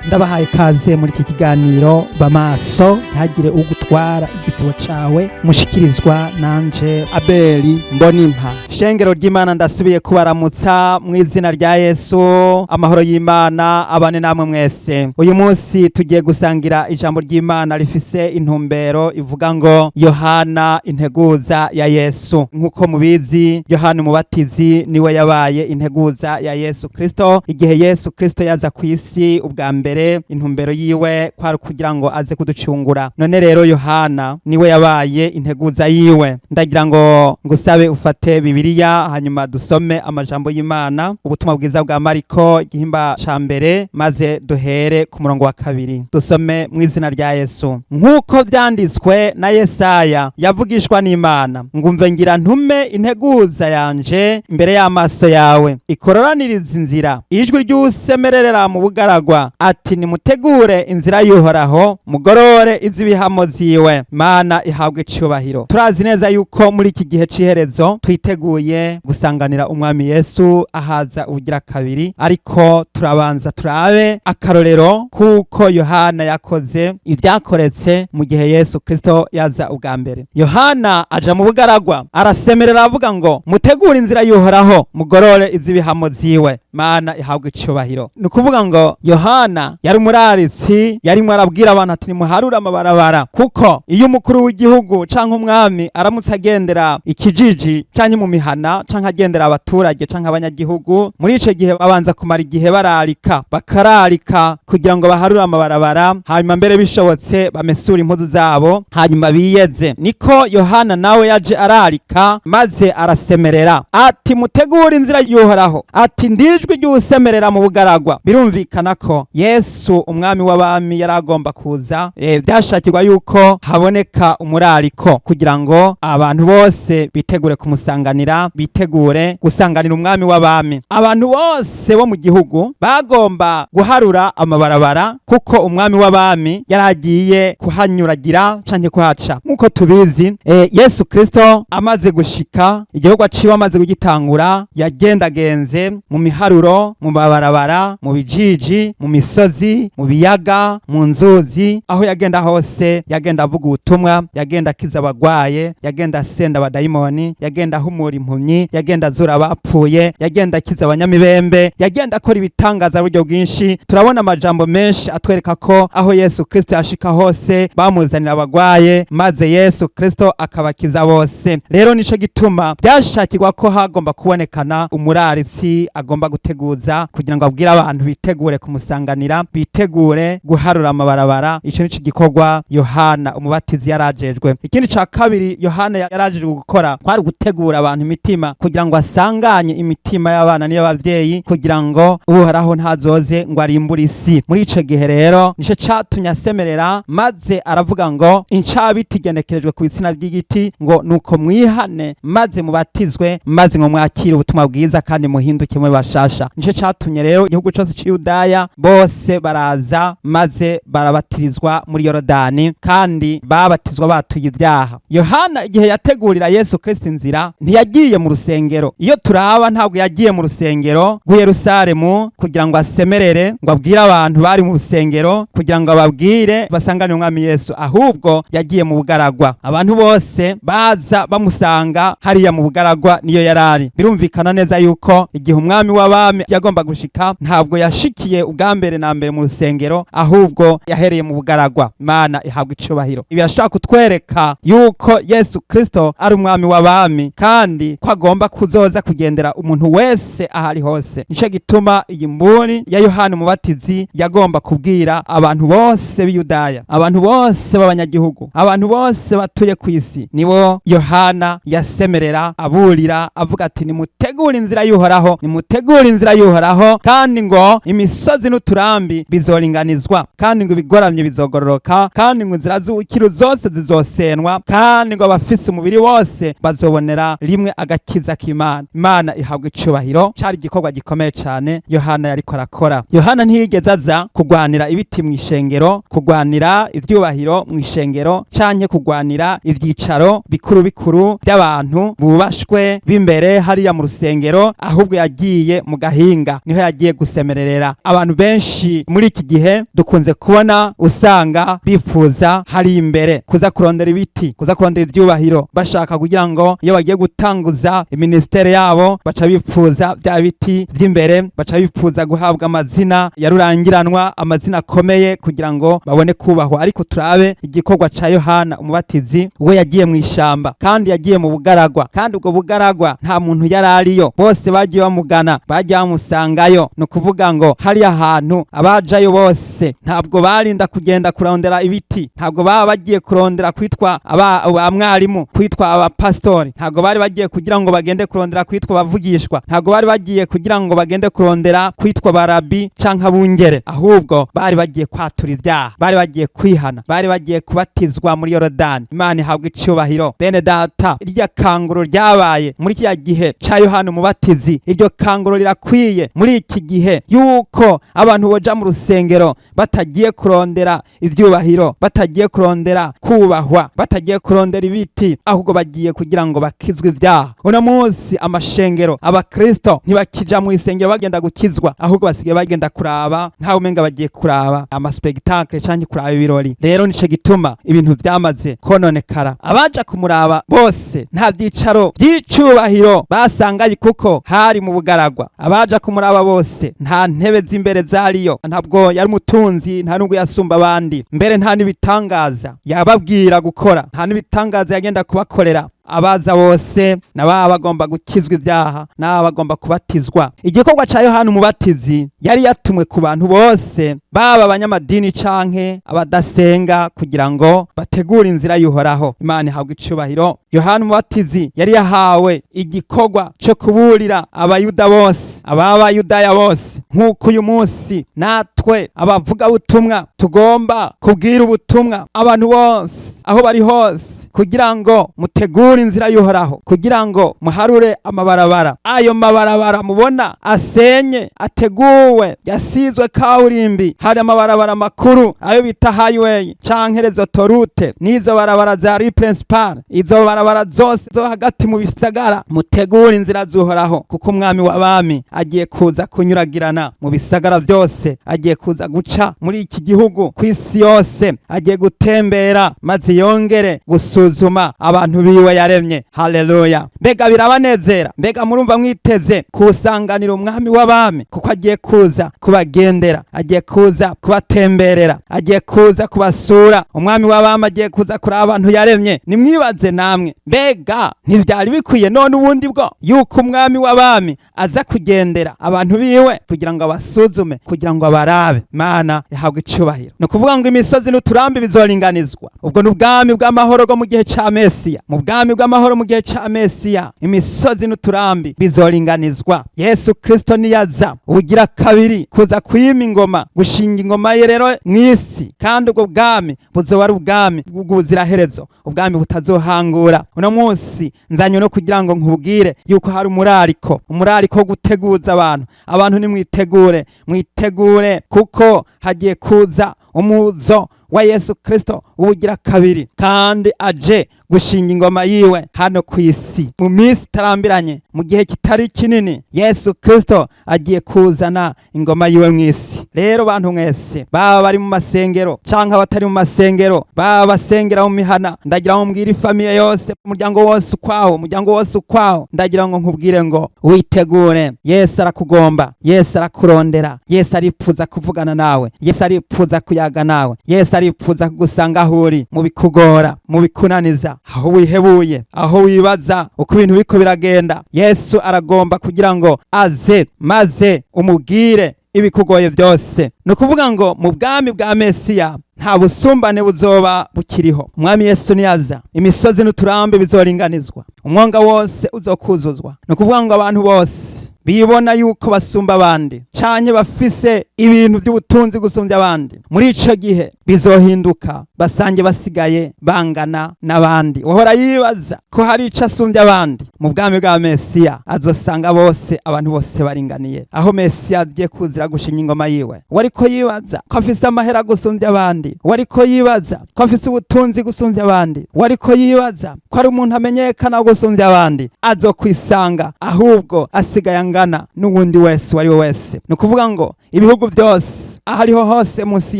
Ndabahaye ikaze muri iki kiganiro Bamaso ntihagire ugutwara igitsibo cawe, mushikirizwa nanje Abeli Mbonimpa. Shengero ry'Imana, ndasubiye kubaramutsa mu izina rya Yesu. Amahoro y'Imana abane namwe mwese. Uyu munsi tugiye gusangira ijambo ry'Imana rifise intumbero ivuga ngo Yohana integuza ya Yesu. Nk'uko mubizi, Yohana Umubatizi niwe yabaye integuza ya Yesu Kristo igihe Yesu Kristo yaza ku isi ubwa mbere. Intumbero yiwe kwari kugira ngo aze kuducungura. None rero Yohana niwe yabaye integuza yiwe. Ndagira ngo ngusabe ufate Bibiliya, hanyuma dusome amajambo y'Imana, Ubutumwa bwiza bwa Mariko igihimba ca mbere, maze duhere ku murongo wa 2. Dusome mu izina rya Yesu. Nk'uko vyanditswe na Yesaya yavugishwa n'Imana ngumve: "Ngira ntume integuza yanje imbere y'amaso yawe, ikororaniriza inzira. Ijwi ry'usemererera mu bugaragwa ati: 'Nimutegure inzira y'Uhoraho, mugorore iz'ibihamo ziwe.'" Mana ihabwe icubahiro. Turazi neza yuko muri iki gihe c'iherezo twiteguye gusanganira Umwami Yesu ahaza ubugira kabiri, ariko turabanza turabe akarorero kuko Yohana yakoze ibyakoretse mu gihe Yesu Kristo yaza ubwa mbere. Yohana aja mu bugaragwa, arasemerera, avuga ngo: "Mutegure inzira y'Uhoraho, mugorore iz'ibihamo ziwe." Mana ihabwe icubahiro. Ni ukuvuga ngo Yohana yari umuraritsi, yarimwo arabwira abantu ati: "Nimuharure amabarabara." Kuko iyo umukuru w'igihugu canke umwami aramutse agendera ikijiji canke mu mihana canke agendera abaturage canke abanyagihugu, muri ico gihe babanza kumara igihe bararika, bakararika kugira ngo baharure amabarabara, hanyuma mbere bishobotse bamesure impuzu zabo, hanyuma biyeze. Niko Yohana nawe yaje ararika, maze arasemerera ati: "Mutegure inzira y'Uhoraho," ati: "Ndijwi ry'usemerera mu bugaragwa." Birumvikana ko Yesu Umwami w'abami yari agomba kuza. Byashakirwa yuko haboneka umurariko kugira ngo abantu bose bitegure kumusanganira, bitegure gusanganira Umwami w'abami. Abantu bose bo mu gihugu bagomba guharura amabarabara, kuko Umwami w'abami yari agiye kuhanyuragira canke kuhaca. Nk'uko tubizi, Yesu Kristo amaze gushika, igihugu aciwe amaze kugitangura, yagendagenze mu miharuro, mu mabarabara, mu bijiji, mu misozi, mu biyaga, mu nzuzi. Aho yagenda hose yagenda avuga ubutumwa, yagenda akiza abagwaye, yagenda asenda abadayimoni, yagenda ahumura impumyi, yagenda azura abapfuye, yagenda akiza abanyamibembe, yagenda akora ibitangaza buryo bwinshi. Turabona amajambo menshi atwereka ko aho Yesu Kristo yashika hose bamuzanira abagwaye, maze Yesu Kristo akabakiza bose. Rero nico gituma byashakirwa ko hagomba kubonekana umuraritsi agomba guteguza kugira ngo abwire abantu bitegure kumusanganira, bitegure guharura amabarabara. Ico nico gikorwa Yohana Umubatizi yarajejwe. Ikindi ca kabiri Yohana yarajejwe gukora kwari gutegura abantu imitima, kugira ngo asanganye imitima y'abana n'iy'abavyeyi, kugira ngo Uhoraho ntazoze ngo arimbure isi. Muri ico gihe rero nico catumye asemerera, maze aravuga ngo incabiti igenekerejwe ku bitsina by'igiti, ngo nuko mwihane maze mubatizwe, maze ngo mwakire ubutumwa bwiza kandi muhinduke mube bashasha. Nico catumye rero igihugu cose c'Iyudaya bose baraza, maze barabatirizwa muri Yorodani, kandi babatizwa batuye ibyaha. Yohana igihe yategurira Yesu Kristo inzira ntiyagiye mu rusengero. Iyo turaba, ntabwo yagiye mu rusengero rw'i Yerusalemu kugira ngo asemerere, ngo abwire abantu bari mu rusengero, kugira ngo ababwire basangane Umwami Yesu, ahubwo yagiye mu bugaragwa. Abantu bose baza bamusanga hariya mu bugaragwa niyo yarari. Birumvikana neza yuko igihe Umwami w'abami yagomba gushika, ntabwo yashikiye ubwa mbere na mbere mu rusengero, ahubwo yahereye mu bugaragwa. Imana ihabwa icubahiro. Ibi birashobora kutwereka yuko Yesu Kristo ari Umwami w'abami, kandi ko agomba kuzoza kugendera umuntu wese aho ari hose. Nico gituma iyi mburi ya Yohana Umubatizi yagomba kubwira abantu bose b'Iyudaya, abantu bose b'abanyagihugu, abantu bose batuye ku isi. Nibo Yohana yasemerera, aburira, avuga ati: "Nimutegure inzira y'Uhoraho, nimutegure inzira y'Uhoraho." Kandi ngo imisozi n'uturambi bizoringanizwa, kandi ngo ibigoramye bizogororoka, kandi ngo inzira z'ubukiro zose zizosenwa, kandi ngo abafise umubiri wose bazobonera rimwe agakiza k'Imana. Imana ihabwa icubahiro. Cari igikorwa gikomeye cane Yohana yariko arakora. Yohana ntiyigeze aza kugwanira ibiti mu ishengero, kugwanira ivyubahiro mu ishengero, canke kugwanira ivyicaro bikuru bikuru by'abantu bubashwe b'imbere hariya mu rusengero, ahubwo yagiye mu gahinga, niho yagiye gusemererera abantu benshi. Benshi muri iki gihe dukunze kubona usanga bifuza hari imbere kuza kurondera ibiti, kuza kurondera ivyubahiro, bashaka kugira ngo iyo bagiye gutanguza iministere yabo baca bipfuza bya biti vy'imbere, baca bipfuza guhabwa amazina ya rurangiranwa, amazina akomeye kugira ngo babone kubahwa. Ariko turabe igikorwa ca Yohana Umubatizi. We yagiye mu ishamba kandi yagiye mu bugaragwa, kandi ubwo bugaragwa nta muntu yari ariyo, bose bagiye bamugana, bagiye bamusangayo. Ni ukuvuga ngo hariya hantu abajayo bose ntabwo barinda kugenda kurondera ibiti, ntabwo baba bagiye kurondera kwitwa aba mwarimu, kwitwa abapasitori, ntabwo bari bagiye kugira ngo bagende kurondera kwitwa abavugishwa, ntabwo bari bagiye kugira ngo bagende kurondera kwitwa barabi canke abungere, ahubwo bari bagiye kwatura ibyaha, bari bagiye kwihana, bari bagiye kubatizwa muri Yorodani. Imana ihabwa icubahiro. Bene data, irya kanguro ryabaye muri kiriya gihe ca Yohana Umubatizi, iryo kanguro rirakwiye muri iki gihe, yuko abantu boja mu rusengero batagiye kurondera ivyubahiro, batagiye kurondera kubahwa, batagiye kurondera ibiti, ahubwo bagiye kugira ngo bakizwe ibyaha. Uno munsi amashengero, abakristo ntibakija mu isengero bagenda gukizwa, ahubwo basigaye bagenda kuraba nkaho umenga bagiye kuraba amaspectacle canke kuraba ibirori. Rero nico gituma ibintu vyamaze kononekara. Abaja kumuraba bose nta vyicaro vy'icubahiro basangaye, kuko hari mu bugaragwa. Abaja kumuraba bose nta ntebe z'imbere zariyo. Ntabwo yari umutunzi, nta nubwo yasumba abandi, mbere nta n'ibitangaza yababwira gukora, nta n'ibitangaza yagenda kubakorera. Abaza bose nababa bagomba gukizwa ibyaha, n'aba bagomba kubatizwa. Igikorwa ca Yohana Umubatizi yari yatumwe ku bantu bose, baba abanyamadini canke abadasenga, kugira ngo bategure inzira y'Uhoraho. Imana ihabwa icubahiro. Yohana Umubatizi yari yahawe igikorwa co kuburira Abayuda bose, ababayudaya bose, nk'uko uyu munsi natwe abavugabutumwa tugomba kubwira ubutumwa abantu bose aho bari hose, kugira ngo mutegure inzira y'Uhoraho, kugira ngo muharure amabarabara. Ayo mabarabara mubona asenye, ateguwe, yasizwe kaburimbi, hari amabarabara makuru ayo bita highway canke les autoroutes, n'izo barabara za rue principale, izo barabara zose zo hagati mu bisagara. Mutegure inzira z'Uhoraho, kuko Umwami w'abami agiye kuza kunyuragirana mu bisagara byose, agiye kuza guca muri iki gihugu, ku isi yose, agiye gutembera maze yongere gusuzuma abantu biwe yaremye. Haleluya! Mbega birabanezera? Mbega murumva mwiteze kusanganira Umwami w'abami? Kuko agiye kuza kubagendera, agiye kuza kubatemberera, agiye kuza kubasura. Umwami w'abami agiye kuza kuraba abantu yaremye. Nimwibaze namwe, mbega ntibyari bikwiye none ubundi bwo yuko Umwami w'abami aza kugendera abantu biwe kugira ngo abasuzume, kugira ngo abarabe? Mana yahabwa icubahiro. Ni ukuvuga ngo imisozi n'uturambi bizoringanizwa. Ubwo ni ubwami bw'amahoro bwo mu gihe ca Mesiya. Mu bwami bw'amahoro mu gihe ca Mesiya, imisozi n'uturambi bizoringanizwa. Yesu Kristo niyaza ubugira kabiri kuza kwima ingoma, gushinga ingoma ye rero mw'isi, kandi ubwo bwami buzoba ari ubwami bw'ubuziraherezo, ubwami butazohangura. Uno munsi nzanywe no kugira ngo nkubwire yuko hari umurariko, umurariko wo guteguza abantu. Abantu nimwitegure, mwitegure, kuko hagiye kuza umuzo wa Yesu Kristo ubugira kabiri, kandi aje gushinga ingoma yiwe hano ku isi. Mu minsi itarambiranye, mu gihe kitari kinini, Yesu Kristo agiye kuzana ingoma yiwe mu isi. Rero bantu mwese, baba bari mu masengero canke abatari mu masengero, baba basengera mu mihana, ndagira ngo mbwire ifamiye yose, umuryango wose ukwawo, umuryango wose ukwawo, ndagira ngo nkubwire ngo witegure. Yesu arakugomba, Yesu arakurondera, Yesu aripfuza kuvugana nawe, Yesu aripfuza kuyaga nawe, Yesu aripfuza kugusanga aho uri, mu bikugora, mu bikunaniza, aho wihebuye, aho wibaza uko ibintu biriko biragenda. Yesu aragomba kugira ngo aze maze umubwire ibikugoye byose. Ni ukuvuga ngo mu bwami bwa Mesiya nta busumbane buzoba bukiriho. Umwami Yesu niyaza, imisozi n'uturambi bizoringanizwa, umwonga wose uzokuzuzwa. Ni ukuvuga ngo abantu bose bibona yuko basumba abandi canke bafise ibintu by'ubutunzi gusumbya abandi, muri ico gihe bizohinduka, basange basigaye bangana n'abandi. Wahora yibaza ko hari ico asumbya abandi, mu bwami bwa Mesiya azosanga bose, abantu bose baringaniye. Aho Mesiya agiye kuzira gushinga ingoma yiwe, wariko Uwariko yibaza ko afise amahera gusumbya abandi, uwariko yibaza ko afise ubutunzi gusumbya abandi, uwariko yibaza ko ari umuntu amenyekana gusumbya abandi, azokwisanga ahubwo asigaye angana n'uwundi wese uwo ari we wese. Ni ukuvuga ngo ibihugu byose, aho ariho hose munsi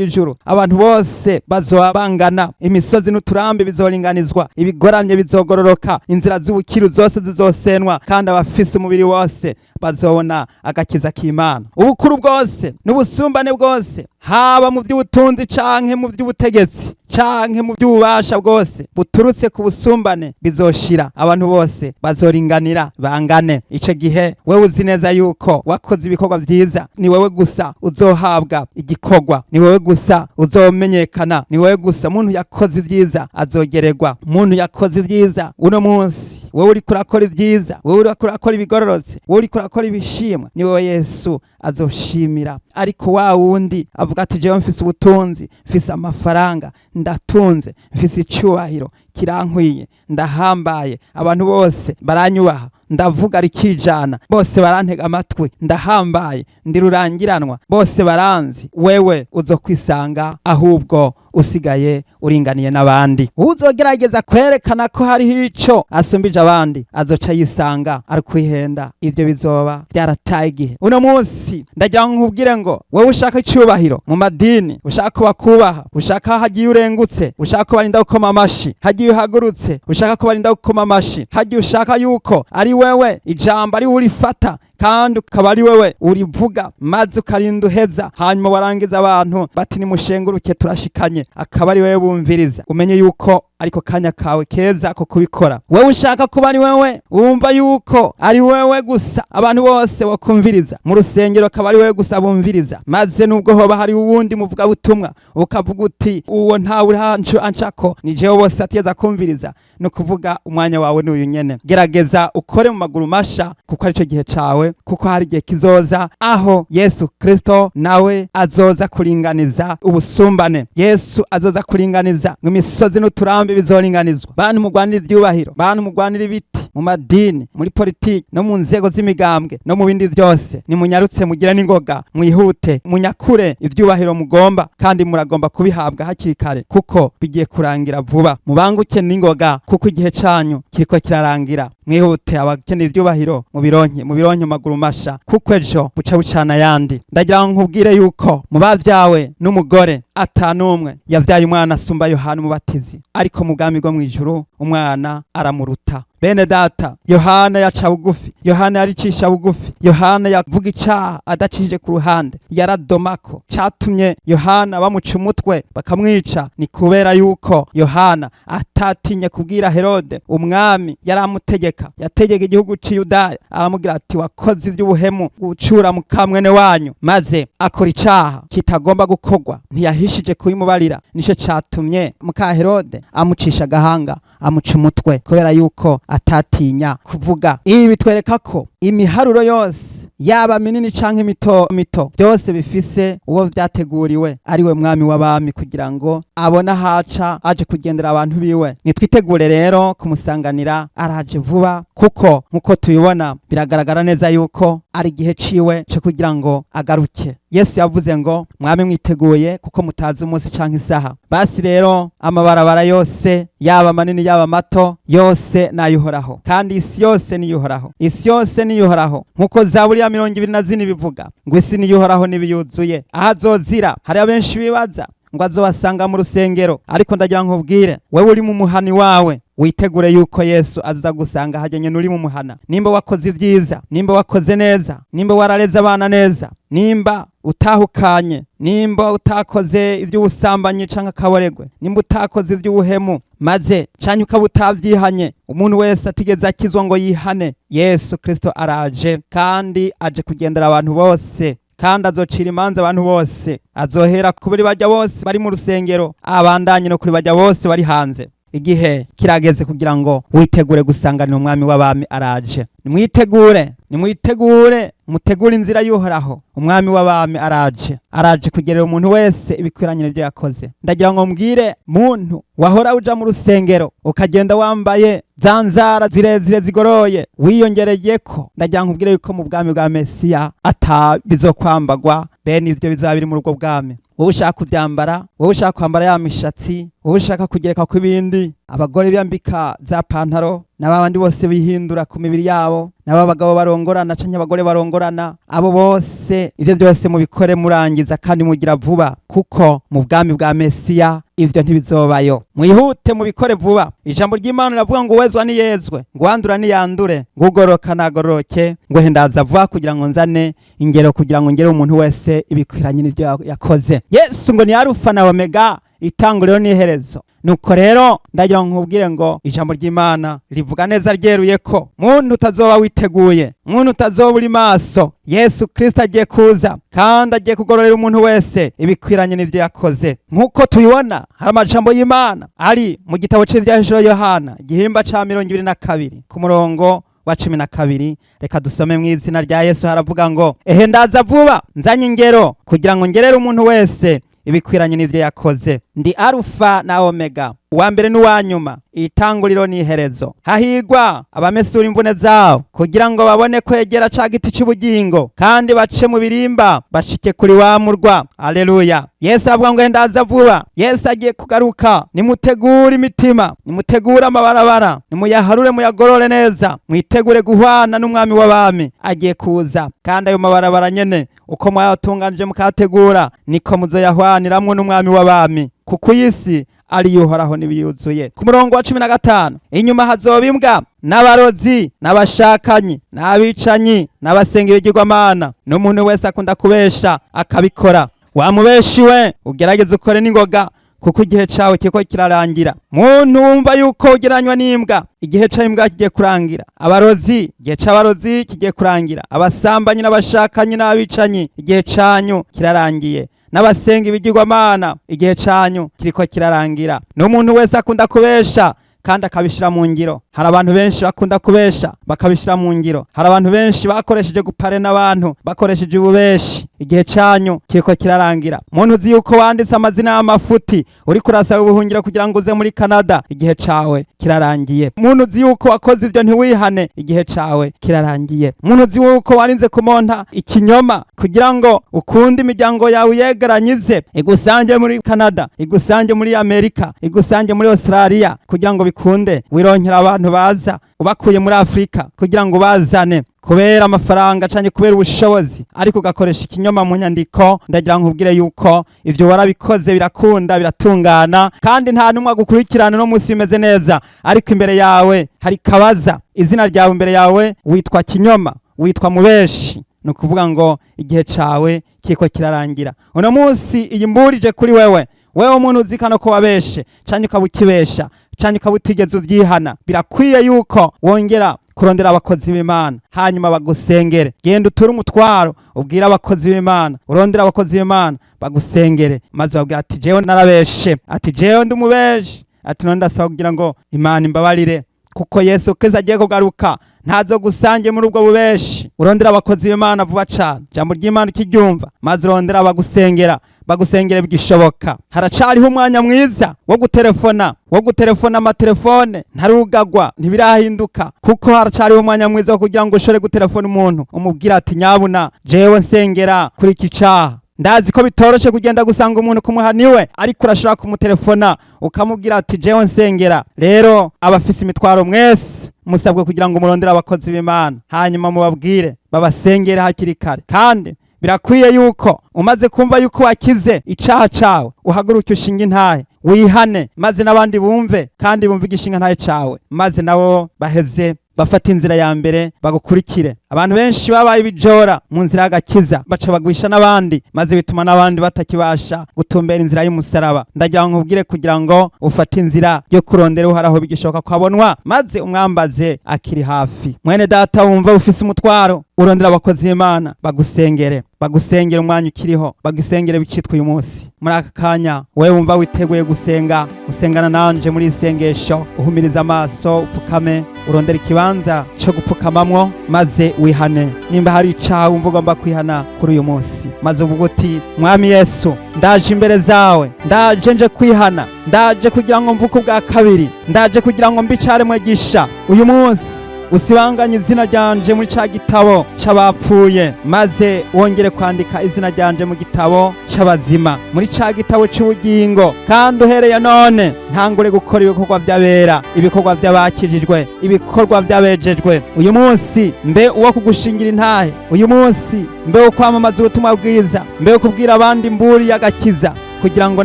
y'ijuru, abantu bose bazoba bangana. Imisozi n'uturambi bizoringanizwa, ibigoramye bizogororoka, inzira z'ubukiru zose zizosenwa, kandi abafise umubiri wose bazobona agakiza k'Imana. Ubukuru bwose n'ubusumbane bwose, haba mu by'ubutunzi canke mu by'ubutegetsi canke mu by'ububasha bwose buturutse ku busumbane, bizoshira. Abantu bose bazoringanira bangane. Ico gihe wewe uzi neza yuko wakoze ibikorwa vyiza, ni wewe gusa uzohabwa igikorwa, ni wewe gusa uzomenyekana, ni wewe gusa. Umuntu yakoze ivyiza azogererwa. Umuntu yakoze ivyiza uno munsi, wewe uriko urakora ivyiza, wewe uriko urakora ibigororotse, wewe uriko urakora ibishimwa, ni wewe Yesu azoshimira. Ariko wa wundi avuga ati: "Jewe mfise ubutunzi, mfise amafaranga, ndatunze, mfise icubahiro kirankwiye, ndahambaye, abantu bose baranyubaha, ndavuga rikijana, bose barantega amatwi, ndahambaye, ndi rurangiranwa, bose baranzi", wewe uzokwisanga ahubwo usigaye uringaniye n'abandi. Uzogerageza kwerekana ko hariho ico asumbije abandi azoca yisanga ari kwihenda. Ivyo bizoba byarataye igihe. Uno munsi ndagira ngo nkubwire ngo wewe ushaka icubahiro mu madini, ushaka ko bakubaha, ushaka hagiye urengutse, ushaka ko barinda gukoma amashi hagiye uhagurutse, ushaka ko barinda gukoma amashi hagiye, ushaka yuko ari wewe ijambo ari urifata kandi ukaba ari wewe urivuga, maze ukarinda uheza, hanyuma warangiza abantu bati: "Nimushenguruke, turashikanye", akaba ari wewe bumviriza, umenye yuko ariko kanya kawe keza ko kubikora. Wewe ushaka kuba ari wewe wumva yuko ari wewe gusa abantu bose bakumviriza mu rusengero, akaba ari wewe gusa bumviriza, maze nubwo hoba hari uwundi muvuga butumwa ukavuga uti: "Uwo ntawe uri ancako, ni jewe bose atigeze kumviriza", ni ukuvuga umwanya wawe ni uyu nyene. Gerageza ukore mu maguru masha, kuko arico gihe cawe, kuko hari igihe kizoza aho Yesu Kristo nawe azoza kuringaniza ubusumbane. Yesu azoza kuringaniza ngo imisozi n'uturambi bizoringanizwa. Bantu mugwanira ivyubahiro, bantu mugwanira ibiti mu madini, muri politiki no mu nzego z'imigambwe no mu bindi byose, nimunyarutse, mugire n'ingoga, mwihute, munyakure ivyubahiro mugomba, kandi muragomba kubihabwa hakiri kare kuko bigiye kurangira vuba. Mubanguke n'ingoga kuko igihe canyu kiriko kirarangira. Mwihute, abakeneye ivyubahiro mubironke, mubironke mu maguru masha, kuko ejo buca bucana ayandi. Ndagira ngo nkubwire yuko mu bavyawe n'umugore atanumwe yavyaye umwana asumba Yohana Umubatizi, ariko mu bwami bwo mw'ijuru umwana aramuruta. Bene data, Yohana yaca bugufi, Yohana yaricisha bugufi, Yohana yavuga icaha adacishije ku ruhande, yaradomako. Catumye Yohana bamuca umutwe bakamwica ni kubera yuko Yohana atatinye kubwira Herode umwami yaramutegeka, yategeka igihugu c'Iyudaya, aramubwira ati: "Wakoze ivy'ubuhemu, gucura mukamwene wanyu", maze akora icaha kitagomba gukorwa, ntiyahishije kubimubarira. Nico catumye muka Herode amucisha agahanga, amuca umutwe, kubera yuko atatinya kuvuga. Ibi bitwereka ko imiharuro yose, yaba minini canke mito mito, byose bifise uwo vyateguriwe, ari we mwami w'abami, kugira ngo abone ahaca aje kugendera abantu biwe. Nitwitegure rero kumusanganira, araje vuba, kuko nkuko tubibona biragaragara neza yuko ari igihe ciwe cyo kugira ngo agaruke. Yesu yavuze ngo: "Mwami mwiteguye, kuko mutazi umunsi canke isaha." Basi rero amabarabara yose, yaba manini yaba mato, yose nayuhoraho, kandi isi yose niyuhoraho, isi yose niyuhoraho, nkuko Zaburi ya 24 bivuga ngo: "Isi niyuhoraho n'ibiyuzuye." Aho azozira, hari abenshi bibaza ngo azobasanga mu rusengero, ariko ndagira nkubwire wewe uri mu muhani wawe, witegure yuko Yesu aza gusanga hajyanye n'uri mu muhana. Nimba wakoze ibyiza, nimba wakoze neza, nimba warareze abana neza, nimba utahukanye, nimba utakoze iby'ubusambanyi canke akaboregwe, nimba utakoze iby'ubuhemu, maze canke ukaba utavyihanye, umuntu wese atigeze akizwa ngo yihane, Yesu Kristo araje, kandi aje kugendera abantu bose, kandi azocira imanza abantu bose. Azohera kuri bajya bose bari mu rusengero, abandanye no kuri bajya bose bari hanze. Igihe kirageze kugira ngo witegure gusanganira umwami w'abami, araje. Nimwitegure, nimwitegure, mutegure inzira y'Uhoraho. Umwami w'abami araje, araje kugerera umuntu wese ibikwiranye n'ibyo yakoze. Ndagira ngo mbwire muntu wahora uja mu rusengero ukagenda wambaye za nzara zirezire zigoroye wiyongereyeko, ndagira ngo nkubwire yuko mu bwami bwa Mesiya ata bizokwambagwa bene ivyo bizaba biri muri ubwo bwami. Wowe ushaka kuvyambara, wowe ushaka kwambara ya mishatsi, wowe ushaka kugereka ku ibindi, abagore biyambika za pantaro, n'abandi bose bihindura ku mibiri yabo, n'aba bagabo barongorana canke abagore barongorana, abo bose ivyo byose mubikore murangiza kandi mugira vuba, kuko mu bwami bwa Mesiya ivyo ntibizobayo. Mwihute mubikore vuba. Ijambo ry'Imana riravuga ngo uwezwa niyezwe, ngo uwandura niyandure, ngo ugororoka nagororoke, ngo hendaza vuba kugira ngo nzane ingero, kugira ngo ngere umuntu wese ibikwiranye n'ivyo yakoze. Yesu ngo ni Alufa na Omega, itanguriro n'iherezo. Nuko rero ndagira ngo nkubwire ngo ijambo ry'Imana rivuga neza ryeruye ko muntu utazoba witeguye, muntu utazoba uri maso, Yesu Kristo agiye kuza kandi agiye kugororera umuntu wese ibikwiranye n'ivyo yakoze. Nk'uko tubibona, hari amajambo y'Imana ari mu gitabo c'Ivyahishuriwe Yohana, igihimba ca 22 ku murongo wa 12. Reka dusome mu izina rya Yesu. Haravuga ngo: "Ehe, ndaza vuba, nzanye ingero kugira ngo ngerere umuntu wese ibikwiranye n'ivyo yakoze. Ndi Alufa na Omega, uwa mbere n'uwa nyuma, itanguriro n'iherezo. Hahirwa abamesura imvune zabo, kugira ngo babone kwegera ca giti c'ubugingo, kandi bace mu birimba bashike kuri wa murwa." Aleluya! Yesu aravuga ngo ndaza vuba. Yesu agiye kugaruka. Nimutegure imitima, nimutegure amabarabara, nimuyaharure, muyagorore neza, mwitegure guhwana n'umwami w'abami agiye kuza. Kandi ayo mabarabara nyene uko mwayatunganije mukayategura, niko muzoyahwaniramwo n'umwami w'abami, kuko iyi si ari Uhoraho n'ibiyuzuye. Ku murongo wa 15: "Inyuma hazoba imbwa n'abarozi n'abashakanyi n'abicanyi n'abasenga ibigirwamana n'umuntu wese akunda kubesha akabikora." Wa mubeshi we, ugerageze ukore n'ingoga, kuko igihe cawe kiriko kirarangira. Muntu wumva yuko ugereranywa n'imbwa, igihe c'imbwa kigiye kurangira. Abarozi, igihe c'abarozi kigiye kurangira. Abasambanyi n'abashakanyi n'abicanyi, igihe canyu kirarangiye. N'abasenga ibigirwamana, igihe canyu kiriko kirarangira. N'umuntu wese akunda kubesha kandi akabishira mu ngiro. Hari abantu benshi bakunda kubesha bakabishira mu ngiro. Hari abantu benshi bakoresheje gupare n'abantu bakoresheje ububeshi. Igihe canyu kiriko kirarangira. Muntu uzi yuko wanditse amazina y'amafuti uriko urasaba ubuhungiro kugira ngo uze muri Canada, igihe cawe kirarangiye. Muntu uzi yuko wakoze ivyo ntiwihane, igihe cawe kirarangiye. Muntu uzi yuko warinze kumonta ikinyoma kugira ngo ukunde imiryango yawe uyegeranyize, igusange muri Canada, igusange muri Amerika, igusange muri Australia, kugira ngo bikunde wironkera abantu baza ubakuye muri Afrika, kugira ngo ubazane kubera amafaranga canke kubera ubushobozi, ariko ugakoresha ikinyoma mu nyandiko, ndagira nkubwire yuko ivyo warabikoze birakunda, biratungana, kandi nta numwe agukurikirana. No munsi bimeze neza, ariko imbere yawe hari kabaza. Izina ryawe imbere yawe witwa kinyoma, witwa mubeshi. Ni ukuvuga ngo igihe cawe kiriko kirarangira. Uno munsi iyi mburije kuri wewe, wewe umuntu uzikana ko wabeshe canke ukaba ukibesha canke ukaba utigeze uvyihana, birakwiye yuko wongera kurondera abakozi b'Imana hanyuma bagusengere. Genda uture umutwaro, ubwire abakozi b'Imana, urondere abakozi b'Imana bagusengere, maze babwira ati: "Jewe narabeshe," ati: "Jewe ndi umubeshi," ati: "None ndasaba kugira ngo Imana imbabarire, kuko Yesu Kristo agiye kugaruka, ntazo gusange muri ubwo bubeshi." Urondera abakozi b'Imana vuba cane. Ijambo ry'Imana ukiryumva, maze urondera abagusengera, bagusengere bigishoboka. Haracariho umwanya mwiza wo gutelefona, wo gutelefona. Amatelefone ntarugagwa, ntibirahinduka, kuko haracariho umwanya mwiza wo kugira ngo ushobore gutelefona umuntu, umubwira ati: "Nyabuna jewe nsengera kuri iki caha." Ndazi ko bitoroshe kugenda gusanga umuntu kumuhaniwe, ariko urashobora kumutelefona ukamubwira ati: "Jewe nsengera." Rero abafise imitwaro mwese musabwe kugira ngo murondere abakozi b'Imana, hanyuma mubabwire babasengere hakiri kare. Kandi birakwiye yuko umaze kumva yuko wakize icaha cawe, uhaguruke ushinga intahe, wihane, maze n'abandi bumve kandi bumve igishinga ntahe cawe, maze nabo baheze bafata inzira ya mbere bagukurikire. Abantu benshi babaye ibijora mu nzira y'agakiza, baca bagwisha n'abandi, maze bituma n'abandi batakibasha gutumbera inzira y'umusaraba. Ndagira ngo nkubwire kugira ngo ufate inzira yo kurondera Uhoraho bigishoboka kwabonwa, maze umwambaze akiri hafi. Mwene data wumva ufise umutwaro, urondera abakozi b'Imana bagusengere, bagusengere umwanya ukiriho, bagusengere bicitwa uyu munsi. Muri aka kanya, wewe wumva witeguye gusenga, usengana nanje muri isengesho, uhumiriza amaso, upfukame, urondera ikibanza cyo gupfukamamwo, maze wihane nimba hari icaha wumva ugomba kwihana kuri uyu munsi, maze uvuga uti: "Mwami Yesu, ndaje imbere zawe, ndaje nje kwihana, ndaje kugira ngo mvuke ubwa kabiri, ndaje kugira ngo mbe icaremwe gisha. Uyu munsi usibanganye izina ryanje muri ca gitabo c'abapfuye, maze wongere kwandika izina ryanje mu gitabo c'abazima, muri ca gitabo c'ubugingo. Kandi uhereye none ntangure gukora ibikorwa vy'abera, ibikorwa vy'abakijijwe, ibikorwa vy'abejejwe. Uyu munsi mbe uwo kugushingira intahe, uyu munsi mbe wo kwamamaza ubutumwa bwiza, mbe wo kubwira abandi imburi y'agakiza, kugira ngo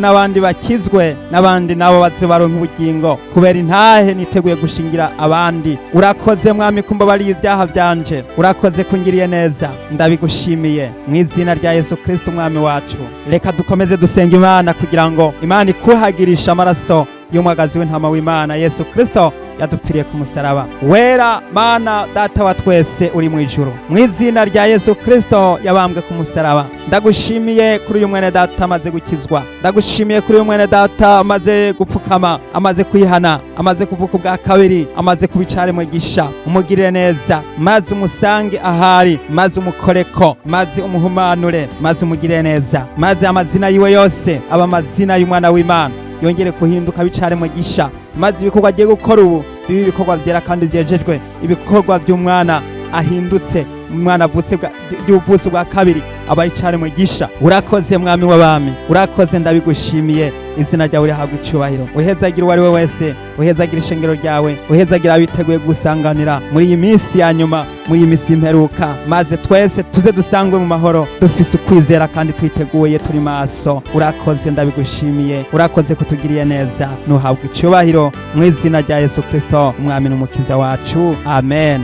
n'abandi bakizwe, n'abandi nabo baze baronka ubugingo kubera intahe niteguye gushingira abandi. Urakoze Mwami kumbabariye ibyaha vyanje, urakoze kungiriye neza, ndabigushimiye mu izina rya Yesu Kristo Umwami wacu." Reka dukomeze dusenga Imana kugira ngo Imana ikuhagirisha amaraso y'umwagazi w'intama w'Imana Yesu Kristo yadupfiriye ku musaraba. Wera Mana Data wa twese uri mu ijuru, mu izina rya Yesu Kristo yabambwe ku musaraba, ndagushimiye kuri uyu mwene data amaze gukizwa. Ndagushimiye kuri uyu mwene data amaze gupfukama, amaze kwihana, amaze kuvuka ubwa kabiri, amaze kuba icaremwe gisha. Umugirire neza, maze umusange ahari, maze umukoreko, maze umuhumanure, maze umugirire neza, maze amazina yiwe yose aba amazina y'umwana w'Imana, yongere kuhinduka bicaremwe gisha, maze ibikorwa agiye gukora ubu bibe ibikorwa byera kandi byejejwe, ibikorwa by'umwana ahindutse, umwana avutse by'ubuvutsi bwa kabiri, aba icaremwe gisha. Urakoze Mwami w'abami, urakoze, ndabigushimiye. Izina ryawe rihabwa icubahiro. Uhezagira uwo ari we wese, uhezagira ishengero ryawe, uhezagira abiteguye gusanganira muri iyi minsi ya nyuma, muri iyi minsi y'imperuka, maze twese tuze dusangwe mu mahoro, dufise ukwizera kandi twiteguye, turi maso. Urakoze, ndabigushimiye, urakoze kutugiriye neza. Nuhabwa icubahiro mu izina rya Yesu Kristo Umwami n'Umukiza wacu, amen.